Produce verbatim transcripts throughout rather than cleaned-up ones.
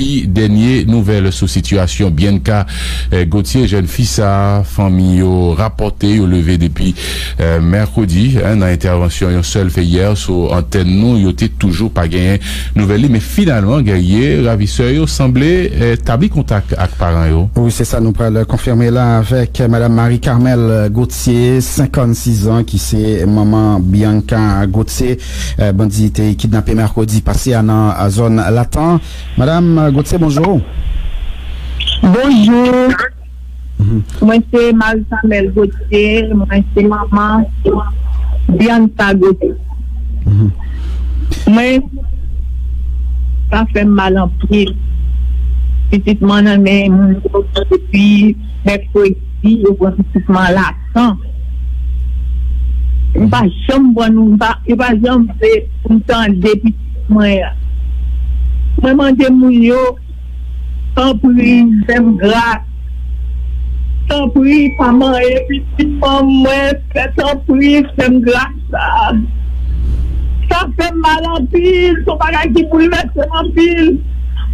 Ki dènye nouvèl sou sitiyasyon Bianca, eh, Gauthier, jèn fi sa a, fanmi yo rapòte yo leve depi, eh, mèkredi, eh, nan entèvansyon yon sèl fè yè sou antèn nou, yo te toujou pa genyen nouvèl li, men finalman, Guerrier, ravisè yo sanble, eh, tabli kontak ak paran yo. Wi, se sa nou pral konfime la avèk Madam Marie Carmelle Gauthier, senkannsis an, ki se manman Bianca Gauthier, eh, bandi te kidnape mèkredi pase a nan zòn Latan. Madam Gauthier, bonjou. Bonjou. Mhm. Mwen se Marie Carmelle Gauthier, mwen se manman Bianca Gauthier. Mhm. Mwen, sa fè m mal anpil. Pitit mwen nan men moun yo depi mèkredi, yo pran pitit mwen Latan. M pa janm pran nou, m pa, yo pa janm vle pou m tande pitit mwen an. Mwen mande moun yo, tanpri, fè m gras. Tanpri, pa manyen pitit mwen, fè tanpri, fè m gras. Sa, sa fè m mal anpil, se yon bagay ki boulvèse m anpil.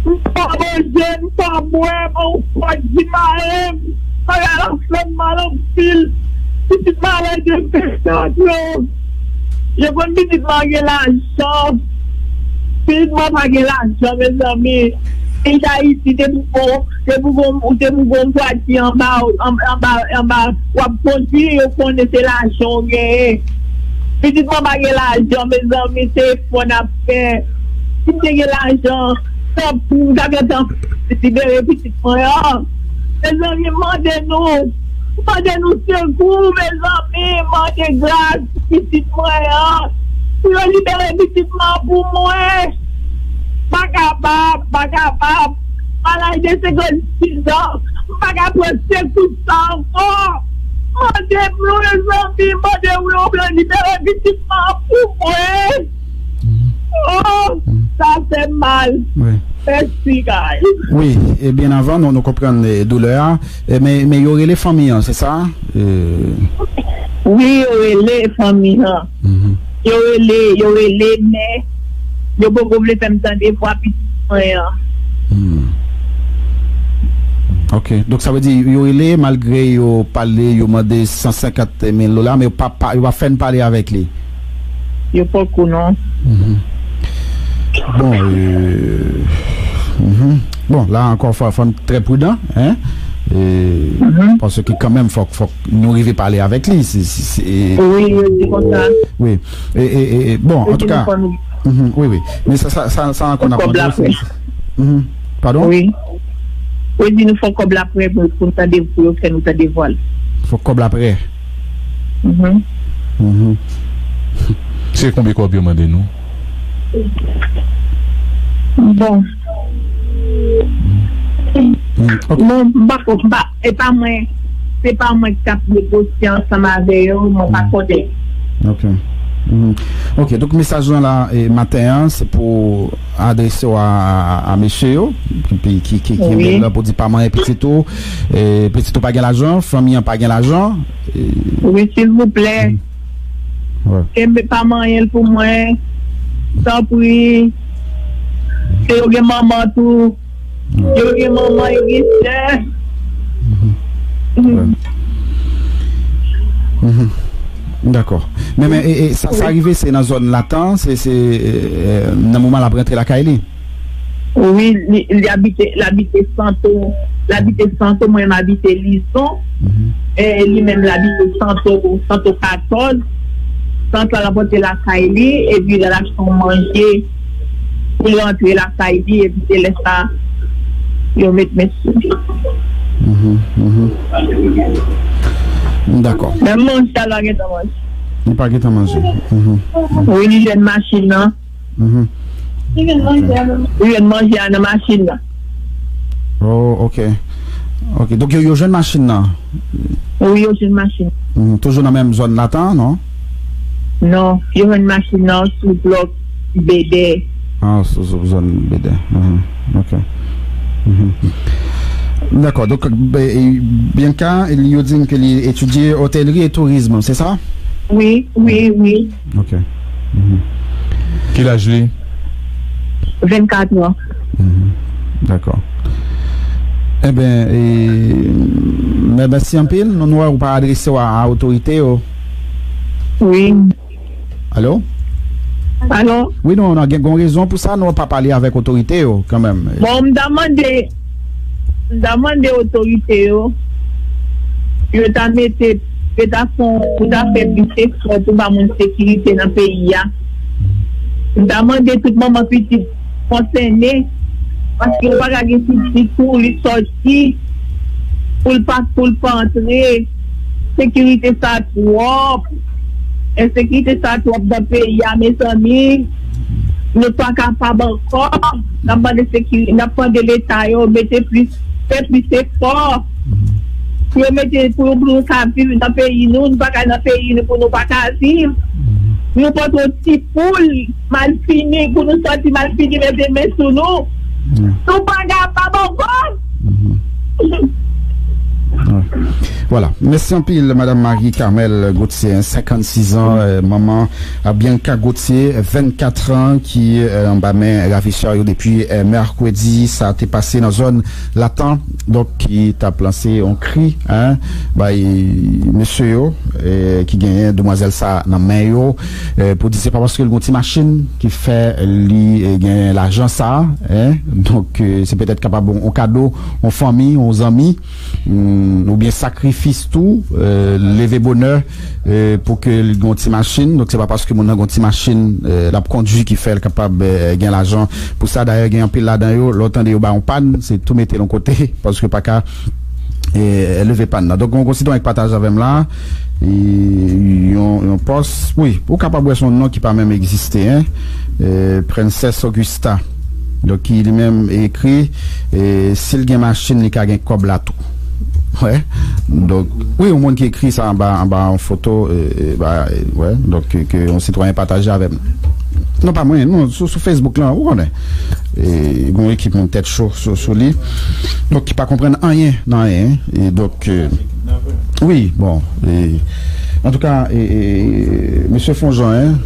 M pa manje, m pa bwè, m pa fòt di mare m. Bagay la fè m mal anpil. Pitit mwen al enfekte antre. Yo konn pitit mwen gen lajan. Pitit mwen pa gen lajan, mezanmi. Peyi Dayiti, te pou gon, te pou gon, ou te pou gon bwati anba, anba, anba, anba, w ap kondwi, yo konnen se lajan w genyen. Pitit mwen pa gen lajan, mezanmi, se efò n ap fè. Si m te gen lajan, tanpri, m ta gentan libere pitit mwen an. Mezanmi, mande nou, mande nou sekou, mezanmi, mande gras pou pitit mwen an. Pou yo libere pitit mwen an pou mwen. Pa kapab, pa kapab. Malaj de senkannsis an, m pa ka pran sekou sa ankò. Mande pou yo, mezanmi, mande pou yo libere pitit mwen an pou mwen. Oh, sa fè m mal. Wi. Mèsi, guys. Wi, e byen avan, nou, nou konprann, eh, doulè a. Eh, men, men yo rele fanmi an, se sa? Eh. Wi, yo rele fanmi an. Mhm. Yo rele, yo rele, men yo poko vle fè m tande vwa pitit mwen an. Hmm. Ok. Donk, sa vle di, yo rele, malgre yo pale, yo mande san senkant mil dola, men yo pa, pa, yo pa fè n pale avèk li. Yo poko, non. Mhm. Bon, euh, mhm. Bon, la ankò, fò, fò n trè pridan, hein? E, mhm. Paske kanmenm, fòk, fòk nou rive pale avèk li. Se, se, se, wi, yo di konsa. Wi. E, e, e, e, bon, antouka. Mhm, wi, wi. Men sa, sa, sa, sa ankò n ap mande, se, mhm. Padon? Wi. Yo di nou fòk kòb la prè pou, pou n tande, pou yo fè nou tande vwa l. Fòk kòb la prè. Mhm. Mhm. Se konbyen kòb yo mande nou? Bon. Mm, ok. Bon, m pa ko-, m pa, e pa mwen, se pa mwen ki t ap negosye ansanm avè yo, mwen pa konnen. Ok. Mhm. Ok, donk mesaj lan la, e, maten an, se pou adrese w a, a, a mesye yo, ki, ki, ki, ki, wi, la pou di pa manyen pitit ou, e, pitit ou pa gen lajan, fanmi an pa gen lajan. E, wi, silvouplè. Mm. Wi. Kenbe pa manyen l pou mwen. Tanpri. Se yo gen manman tou. Yo gen manman, yo gen sè. Mhm. Mhm. Mhm. Dakò. Men, men, e, e, sa, sa rive, se nan zòn Latan, se, se, e, e, nan moman l ap rantre lakay li? Wi, li, li abite, l abite Santo, l abite Santo, mwen m abite Lizon. Mhm. E, li menm, l abite Santo, Santo katòz. Santo al rantre lakay li, epi l al achte yon manje pou l rantre lakay li, epi se lè sa, yo met men sou li. Mhm, mhm. Dakò. Menm manje a, l pa gentan manje. Li pa gentan manje. Mhm. Wi, li jwenn machin nan. Mhm. Li jwenn manje a nan, li jwenn manje a nan machin nan. Oh, ok. Ok, donk yo, yo jwenn machin nan? Wi, yo jwenn machin. Mhm. Toujou nan menm zòn Latan, non? Non, yo jwenn machin nan sou blòk Bedè. Ah, sou, sou zòn Bedè. Mhm. Ok. Mhm. Dakò, donk, e, e, Bianca, yo di m ke li etidye otèlri e tourizm, se sa? Wi, wi, wi. Ok. Mhm. Ki laj li? Vennkat an. Mhm. Dakò. Enben, e, mè, mèsi anpil. Nou, nou wè ou pa adrese w a, a otorite yo. Wi. Alo? Alo? Wi, nou, nou gen gon rezon pou sa, nou pa pale avèk otorite yo, kanmenm. Bon, m ta mande, m ta mande otorite yo, yo ta mete, yo ta fon, yo ta fè plis efò pou ba moun sekirite nan peyi a. M ta mande tout manman pitit konsène, paske yo pa ka gen pitit pou li sòti, pou l pa, pou l pa antre. Sekirite sa twòp. Ensekirite sa twòp nan peyi a, mezanmi. Nou pa kapab ankò. N ap mande sekiri-, n ap mande Leta yo mete plis, fè plis efò. Pou yo mete, pou, pou nou ka viv nan peyi nou, nou pa ka nan peyi nou pou nou pa ka viv. Nou pote yon ti poul malfini, pou nou sòti malfini, mete men sou nou. Nou pa kapab ankò. Vwala. Mèsi anpil, Madam Marie Carmel Gauthier, senkannsis an, euh, manman a Bianca Gauthier, vennkat an, ki, euh, anba men ravijè yo depi, euh, mèkredi. Sa te pase nan zòn Latan, donk, ki t ap lanse yon kri, hein, bay mesye yo, euh, ki genyen demwazèl sa nan men yo, euh, pou di se pa paske l gon ti machin ki fè li, euh, gen lajan sa, hein, donk, euh, se petèt kapab yon, yon kado, yon fanmi, yon zanmi, mm, oubyen sakrifis tou, euh, leve bonè, euh, pou ke l gon ti machin. Donk, se pa paske moun nan gon ti machin, euh, l ap kondui ki fè l kapab, euh, gen lajan pou sa. Dayè, gen anpil ladan yo, lè w tande yo ba yon pàn, se tou mete l yon kote, paske pa ka, euh, leve pàn nan. Donk, gon, gon sitwayen ki pataje avè m la, e, yon, yon pòs, wi, ou kapab wè se yon non ki pa menm egziste, hein, euh, Princess Augusta. Donk, ki li menm ekri, e, si l gen machin, li ka gen kòb la tou. Wè. Donk, wi, yon moun ki ekri sa anba, anba yon foto, e, e, ba, e, wè. Donk, ke, ke yon sitwayen pataje avè m. Non, pa mwen, non, sou, sou Facebook lan, ou konnen. E, gon ekip moun tèt cho sou, sou li. Donk, ki pa konprann anyen nan anyen. E donk, e, wi, bon, e, antouka, e, e, e, mesye Fonjan, hein,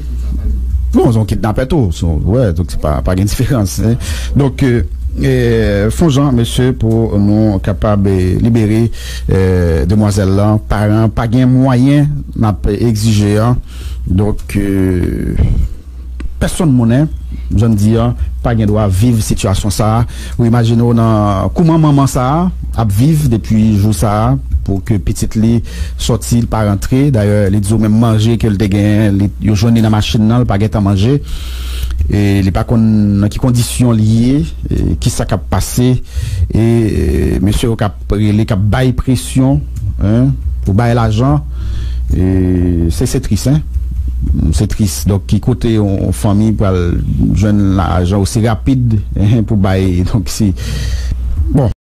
bon, se yon kidnapè tou, se yon, wè, donk se pa, pa gen diferans, hein. Donk, e, e, Fonjan, mesye, pou nou kapab, e, libere, e, demwazèl lan, paran pa gen mwayen n ap egzije an. Donk, e, pèsonn moun, hein, jan m di an, pa gen dwa viv sitiyasyon sa a. Ou imajine w nan kouman manman sa a ap viv depi jou sa a, pou ke pitit li sòti, l pa rantre. Dayè, li di w menm manje ke l te genyen, li, yo jwenn li nan machin nan, l pa gentan manje. E li pa konn nan ki kondisyon li ye, e kisa k ap pase. E, e, mesye yo k ap rele, k ap bay presyon, hein, pou bay lajan. E se, se tris, hein. Se tris. Donk, ki kote yon, yon fanmi pral jwenn lajan osi rapid, hein, pou bay. Donk, se, bon.